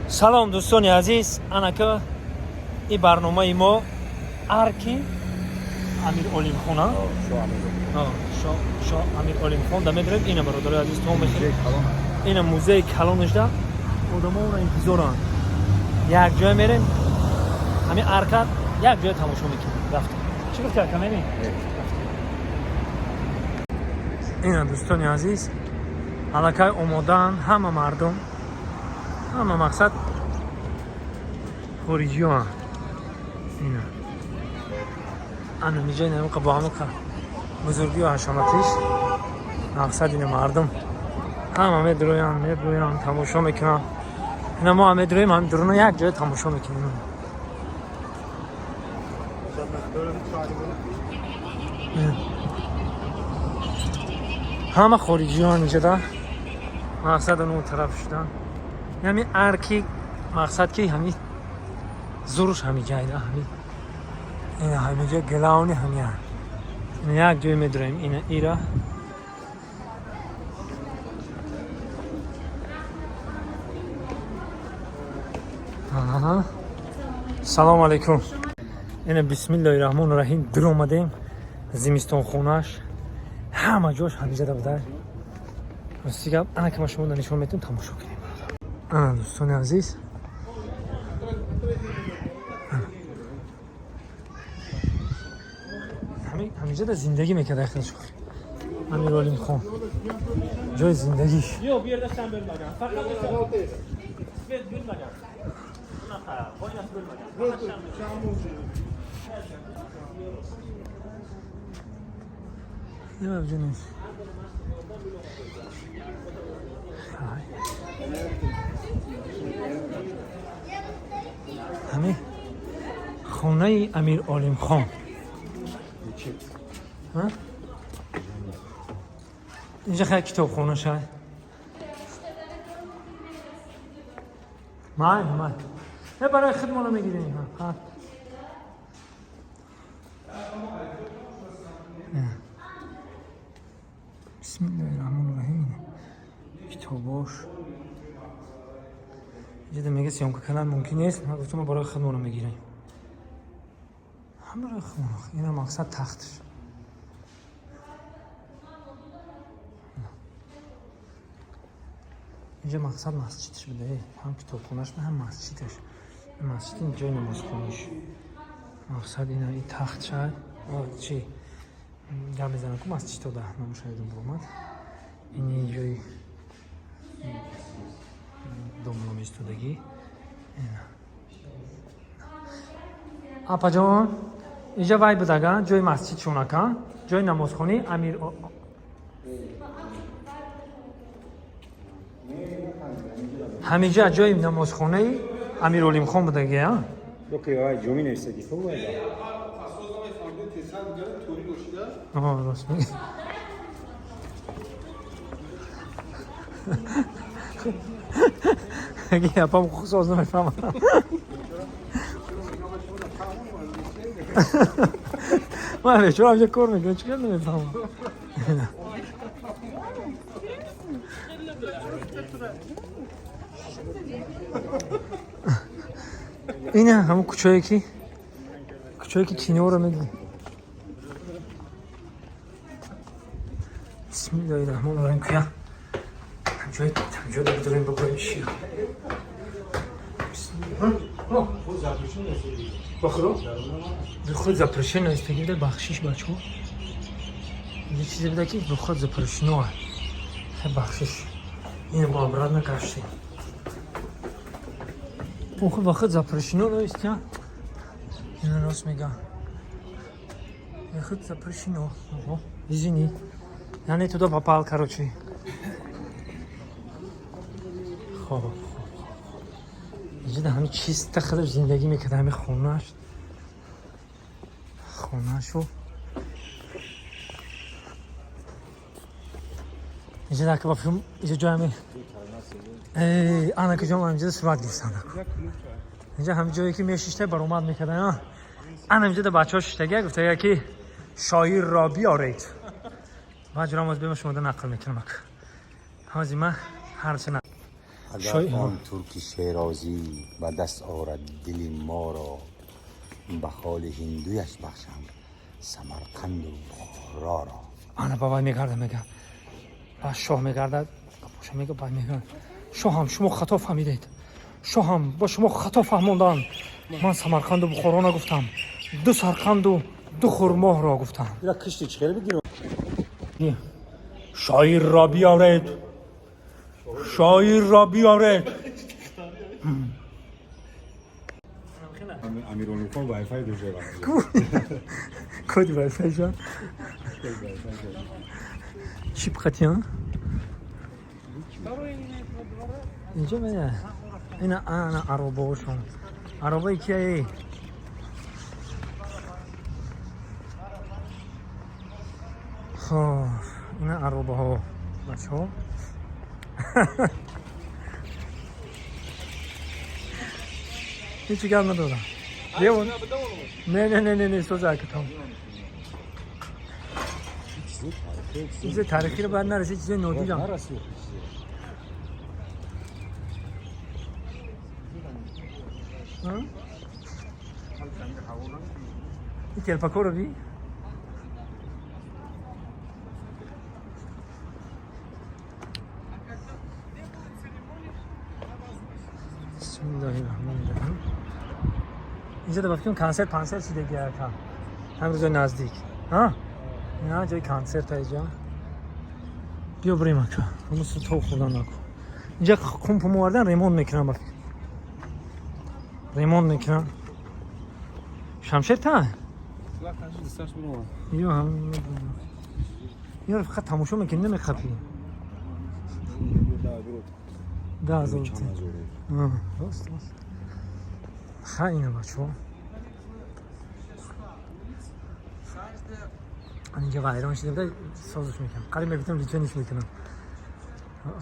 Салом, дӯстони азиз. Анака и барномаи мо арки Амир Олимхона, Шоҳ Амир Олимхон да медорем. Ина, бародарои азиз, то мехӯрем. Ина музеи калонашда одамо она интизоранд. Як ҷоя мерем, ҳамин арка як ҷоя тамошо мекунем. Рафтем. Чӣ гуфти, ака, мерем? Ина, дӯстони азиз, аллакай омодаанд ҳама мардум, ҳама, мақсад, хориҷиёанд. Ина, ана миҷа намиқа бо ҳамақа бузургию ҳашаматиш. Мақсад, ина мардум ҳама медроянд, меброянд, тамошо мекунанд. Ина мо ҳам медроем, ҳам дуруна як ҷоя тамошо мекунем. Ҳама хориҷиён инҷода, мақсад, он тараф шудан. Ҳами арки, мақсад, ки ҳами зуруш ҳами ҷайда, ҳами ина ҳамиҷа главный ҳами як ҷой медроем. Ина ира салому алайкум. Ина, бисмиллоҳи раҳмони раҳим, дуромадем зимистонхонаш. Ҳама ҷош ҳамиҷада буда. Рости гап, ана ки ма шумо нишон метавон, тамошо кунем. Ана, дӯстони азиз, ҳамиҷада зиндагӣ мекард ахираш Амир Олимхон, ҷои зиндагиш. Yo'q, bu yerda sham bo'lmagan. Faqat o'sha свет bo'lmagan. Bunaqa, oynasi bo'lmagan. Faqat sham bo'lgan. Nima jo'naysiz? Hay. Ҳамин хонаи Амир Олимхон. Ҳа? Инҷа хеле китобхона шай. Май, май. Не, барои худмона мегирем. Ҳа. Бисмиллоҳи раҳмони раҳим. Китобош. Инҷа мега съёмка кардан мумкин нест. Ман гуфтам, барои худмона мегирем. Ҳам барои худмона. Ина, мақсад, тахтш. Инҷа, мақсад, масҷидш буда. Ҳам китобхонаш, ҳам масҷидаш. Масҷид ин ҷои намозхониш. Мақсад, ина и тахт шай. Чи гап мезанам ку, масҷидода номаш ёдам буромад. Ин ҷои домло меистодагӣ. Апаҷон, инҷа вай будага, ҷои масҷид шонака, ҷои намозхонӣ Амир ҳамиҷа ҷои намозхонаи Амир Олимхон будаги, а? Доки вай ҷоми нависаги хуб вай. Оҳо, рост мегӣ. Аги апам соз намефаҳмам. Ман бечора ҳамҷа кор мекунам, чӣ кар намефаҳмам. Ина ҳамун кӯчае ки киноро медидем. Бисмиллоҳи раҳмони раҳим, куя ҳамҷои ҳамҷода бидорем, бигӯем чи. Ба худо, бихуд запрещено истагида. Бахшиш, бачаҳо, инҷа чизе буда ки бихуд запрещено. Хе, бахшиш, ин бо обратно гаштем. Охи, вақт запрещено наистя. Ина рост мега, бихуд запрещено. Ого, извини, я не туда попал, короче. Хоб, хоб, хоб. Инҷа да ҳами чиста худаш зиндагӣ мекард, ҳами хонашу. Инҷа дака ба филм, инҷа ҷои ҳами ана ки ҷон, инҷа сурат гирифтан. Инҷа ҳами ҷое ки мешишта, баромад мекардан. Ана инҷа да бачаҳо шиштага, гуфтага, ки шоирро биёред. Баъд ҷурам, оз бема шумода нақл мекунам. Ак ҳози ма ҳарчи на. Агар он турки шерозӣ ба даст орад дили моро, ба холи ҳиндуяш бахшам Самарқанду Бухороро. Ана ба вай мегарда, мега, ба шоҳ мегардад, боша мега, бай мегардад: шоҳам, шумо хато фаҳмидед, шоҳам, ба шумо хато фаҳмондам, ман Самарқанду Бухоро нагуфтам, ду сарқанду ду хурмоҳро гуфтам. Ира кишти чӣ хеле бигирам? Шоирро биёред, шоирро биёред. Амиролухон вайфай дужера. Коди вайфай жан чип қатиан инҷа мена ина ана аробаошон, аробаи кияе? Хоб, ина аробаҳо, бачаҳо. Ҳечи гап надорам. Не, не, не, не, не, соза акатон. Чизи таърихиро бояд нараси, чизи нодирам. Нараси. Ин телпакоро би? Бисмиллоҳи раҳмони раҳим. Инҷа да фикр консерт пансерт чи деги ака. Ҳам рӯзои наздик. Ҳа? Ина ҷои консерт аиҷа. Биё бирем, ака. Ҳамусу то хӯрдан наку. Инҷа кумпум овардан, ремонт мекунам ба фикр. Ремонт мекунам. Шамшер та? Ё ҳам. Ё фақат тамошо мекунӣ, намехапӣ. Да, золото. Рост, рост. Ха, ина бачаҳо. Инҷа вайрон шуда буда, созиш мекунам. Қариб мегуфтам, личониш мекунам.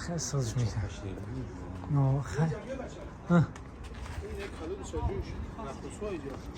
Хай, созиш мекунам. Но, хай.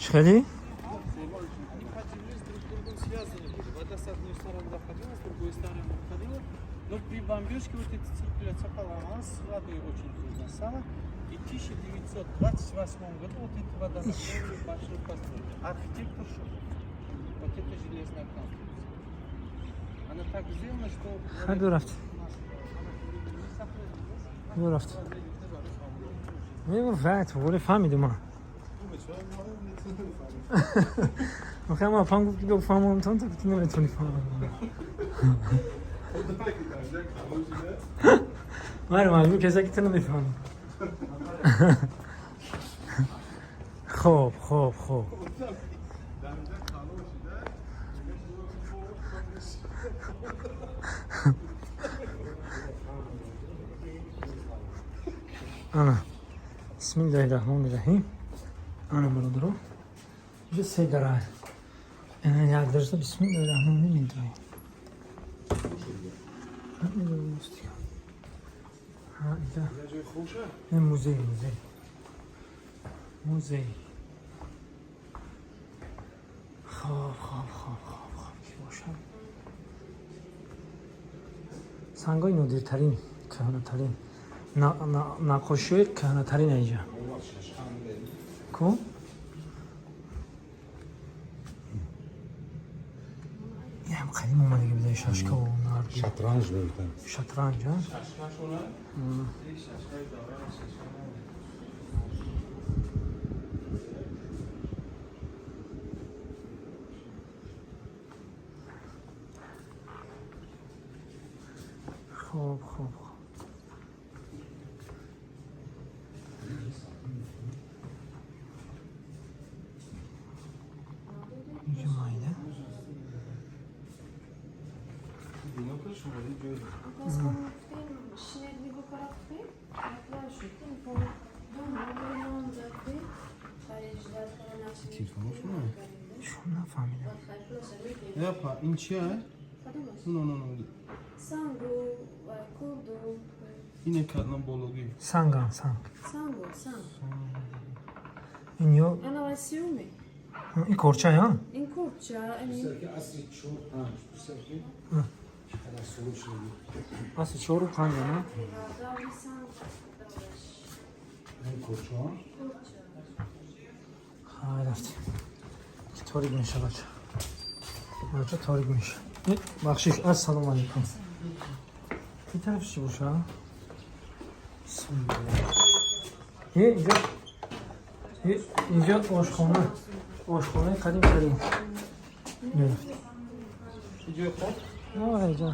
Чӣ хеле? Вода с одной стороны заходила, с другой стороны выходила. Но при бомбежке вот эта циркуляция поломалась, с водой очень трудно стало. И в 1928 году вот эта вода закрыли, башню построили. Архитектор Шухов. Вот это железная конструкция. Она так сделана, что... Хай, биё, рафт. Биё, рафт. Мегуфт, вале фаҳмидум ман. Охе, ама апам гуфт, ки биё фаҳмонам, то гуфти наметавонӣ фаҳмонам. Маро маҷбур каса ки ту намефаҳмӣ. Хоб, хоб, хоб. Ана. Бисмиллоҳи раҳмони раҳим. Ана, бародаро. Инҷа се дара. Ана як дарса, бисмиллоҳи раҳмони медроем. Ҳа, инҷа. Не, музей, музей. Музей. Хоб, хоб, хоб, хоб, хоб, ки бошад? Сангҳои нодиртарин, кӯҳнатарин, наққошиҳои кӯҳнатарин инҷа. Ку? Ям қадим омадагӣ буда, шашкаву нарди. Шатранҷ мегуфтанд. Шатранҷ, а? Хоб, хоб, хоб. Инҷа майда. Аз шинед, нигоҳ кара, кунем, план шуд, телефон Шум нафаҳмидам. Япа, ин чия? Ну, ну, ну. Сангу, курду. Ине кадном бологи. Сангам, санг. Сангу, санг. Ин ё Ана васиуми. Ин корча, а? Ин курча, ин Асри чор панҷ писарки чақадар сурӯ шудаги. Асли чору панҷ, а? Даври санг. Хай, рафтем. Торик меша, бача. Бача, торик меша. Бахшиш, ассалому алейкум. Ин тараф чӣ боша? Бисмиллоҳ. Инҷо инҷо ошхона. Ошхонаи қадим тарин. Мерафтем. Иҷои хоб? Инҷо.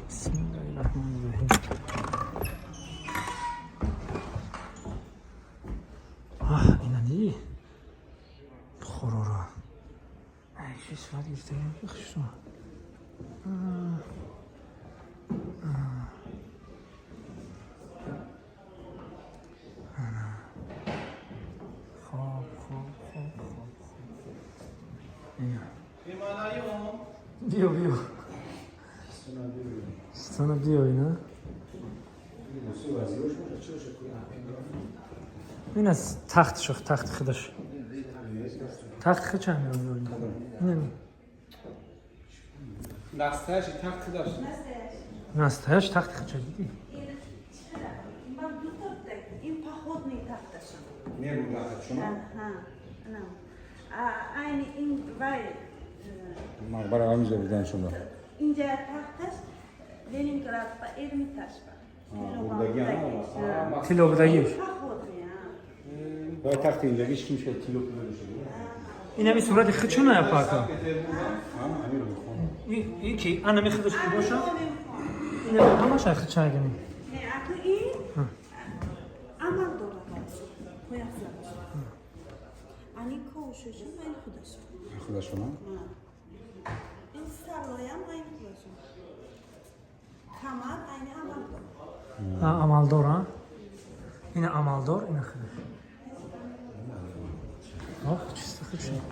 Бисмиллоҳир-раҳмонир-раҳим. Аҳ, ина дидӣ? Бухороро. Ай, чӣ сурат гирифта? Хушро. Хоб, хоб, хоб, хоб, хоб. Ина. Биё, биё. Стана биё, ина. Ин аз тахт шуд, тахти худаш. Тахти худ чанд меояд? Ин Настоящий тахт худаш. Настоящий тахти худ ча дидӣ? Ман ду та ин походный тахташам. Аҳа. Ана. Айни ин вай Мақбара ҳаминҷо будан шумо. Инҷа тахташ Ленинград ба Эрмитаж ба. Бурдагӣ, а? Тилло будагӣ. Походный, а. Вай тахти инҷагиш ким шуд тилло пуло шуд. Ин ҳами сурати худ чуна япака? Амир мехонам. Ин ки ана ми худаш ки боша? Ин ҳами ҳамаш ай худ чагини. Не, аку ин амал дорад. Пояфзалаш. Ани ковшашам айн худашам. Худашона? Ин сароям айн худашам. Камар айни амалдор. Амалдор, а? Ина амалдор, ина худаш. Ох, чисто худ шуд.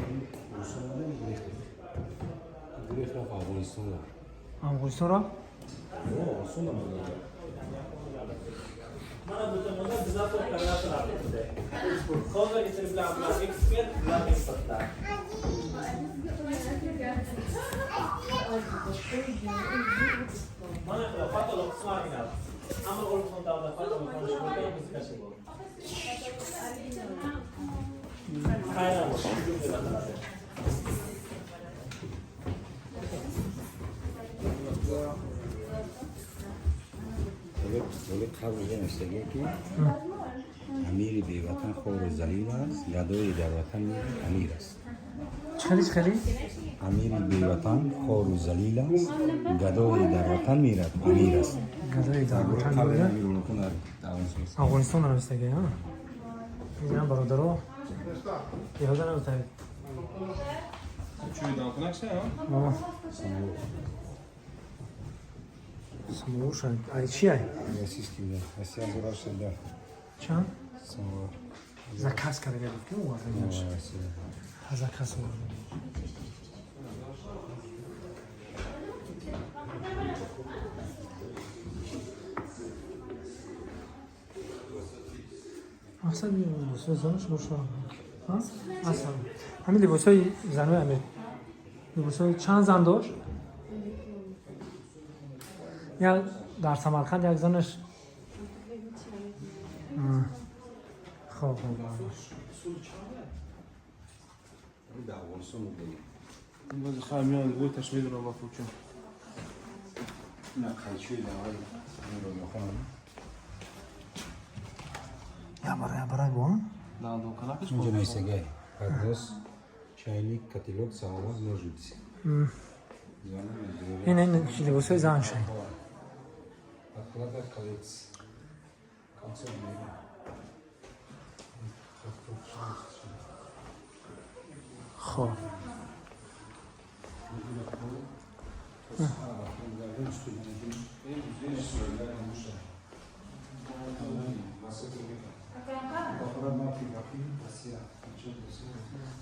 Гурехт рафт Афғонистон ро. Афғонистон ро? Осон набуд. Mana bu tomonda bizlar to'plarga Hozirgacha bular ekspert, bular importlar. Mana bular patolog qismi original. Amir O'lxon davlat patolog bo'lgan muzikachi bo'ldi. Hayron bo'ldim, deb ataladi. Вале қабл навиштагие ки амири беватан хору залил аст, гадои дар ватан амир аст. Чӣ хели, чӣ хели? Амири беватан хору залил аст, гадои дар ватан мирад амир аст. Гадои дар ватан мирад. Амир Улухон дар Афғонистон. Афғонистон навиштагие, а? Ина бародаро. Беҳуда навиштагие. Чӯи дамхонаша, а? О. Самовар ай чи ай? Российский, да. Россия зураши, да. Чанд? Самовар. Заказ карда гуфт ки оварда. Россия. Заказ оварда. Мақсад либосҳои занаш боша. Аслан. Ҳамин либосҳои занои Амир. Либосҳои чанд зан дошт? Як дар Самарқанд як занаш. Хоб, хоб. Дар Афғонистон буд. Боз хай меояд, гӯй ташвидро ба кӯча. На қайчӯи давай амир Улухон. Я барай, я барай бо. Дандонканакаш Инҷо навиштагие. Поднос, чайник, котелок, самовар, ножницы. Ин ин либосҳои зан шай. Подклада, колец. Концерт. Хоб.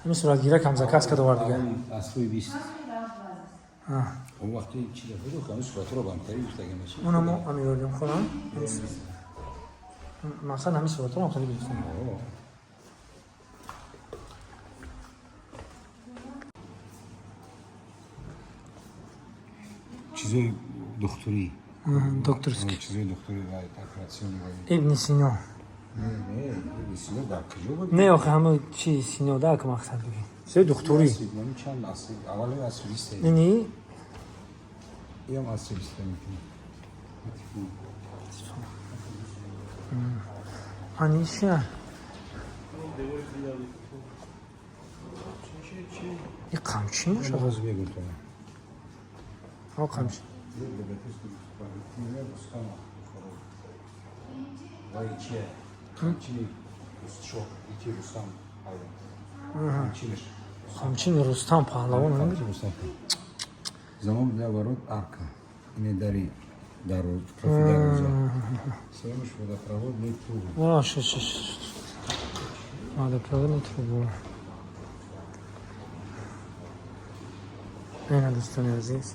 Ҳамин суратгирак ҳам заказ карда овард дига. Аз рӯи 20. Он вақти чи дафъа буд, ҳамин суратҳоро ба ҳамкарӣ гирифтагӣ мешид. Уна мо Амир Олимхон. Мақсад ҳамин суратҳоро ҳам хеле гирифтем. Чизои духтурӣ. Докторский. Чизои духтурӣ ва операционный ва. Ибни Сино. Не, не, Ибни Сино дар куҷо буд? Не, охе, ҳама чи Сино да, ка мақсад бигӣ. Чизои духтурӣ. Нами чанд аср, аввали асри бист. Ини Иам асри бист мекунад. Ани чия? И қамчин бошад? Ҳозир мегӯм то. Ҳо, қамчин. Вай чия? Қамчини Шоҳ, ики Рустам Паҳлавон. Қамчинаш. Қамчини Рустам Паҳлавон. Қамчини Рустам. Замон для ворот арка. Ине дари дарвоз, кафи дарвоза. Сеюмаш водопроводный трубы. О, шо, шо, шо. Водопроводный трубу. Ина, дӯстони азиз.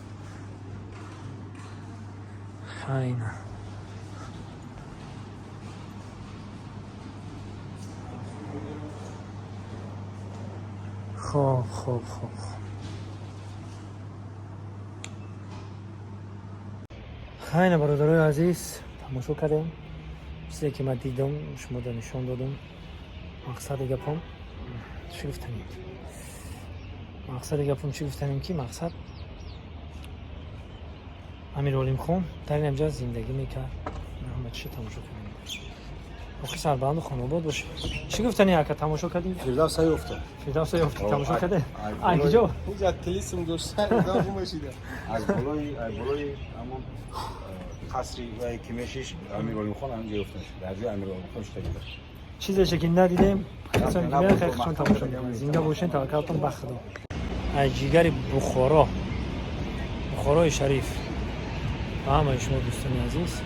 Хайна. Хоб, хоб, хоб, хоб. Хайна, бародарои азиз, тамошо кардем. Чизе ки ман дидам, шуморо нишон додам. Мақсади гапам чӣ гуфтанем? Мақсади гапам чӣ гуфтанем, ки мақсад Амир Олимхон дар ин ҳамҷа зиндагӣ мекард. Ҳама чӣ тамошо кардем. Охи, сарбаланду хонобод бошед. Чӣ гуфтани, ака, тамошо кардем? Фирдавс ёфта. Фирдавса ёфти, тамошо кардем. Ай куҷо? Ҳуҷат тилисм дошта, гумашида. Аз болои ҳамон қасри вай ки мешиш, Амир Олимхон ҳаминҷо ёфта шуд. Дар ҷои Амир Олимхон шуда буд. Чизе ки надидем, касоне ки меоянд, хеле хушон тамошо мекунанд. Зинда бошен, таваккалтон ба Худо. Аз ҷигари Бухоро, Бухорои шариф, ба ҳамаи шумо, дӯстони азиз.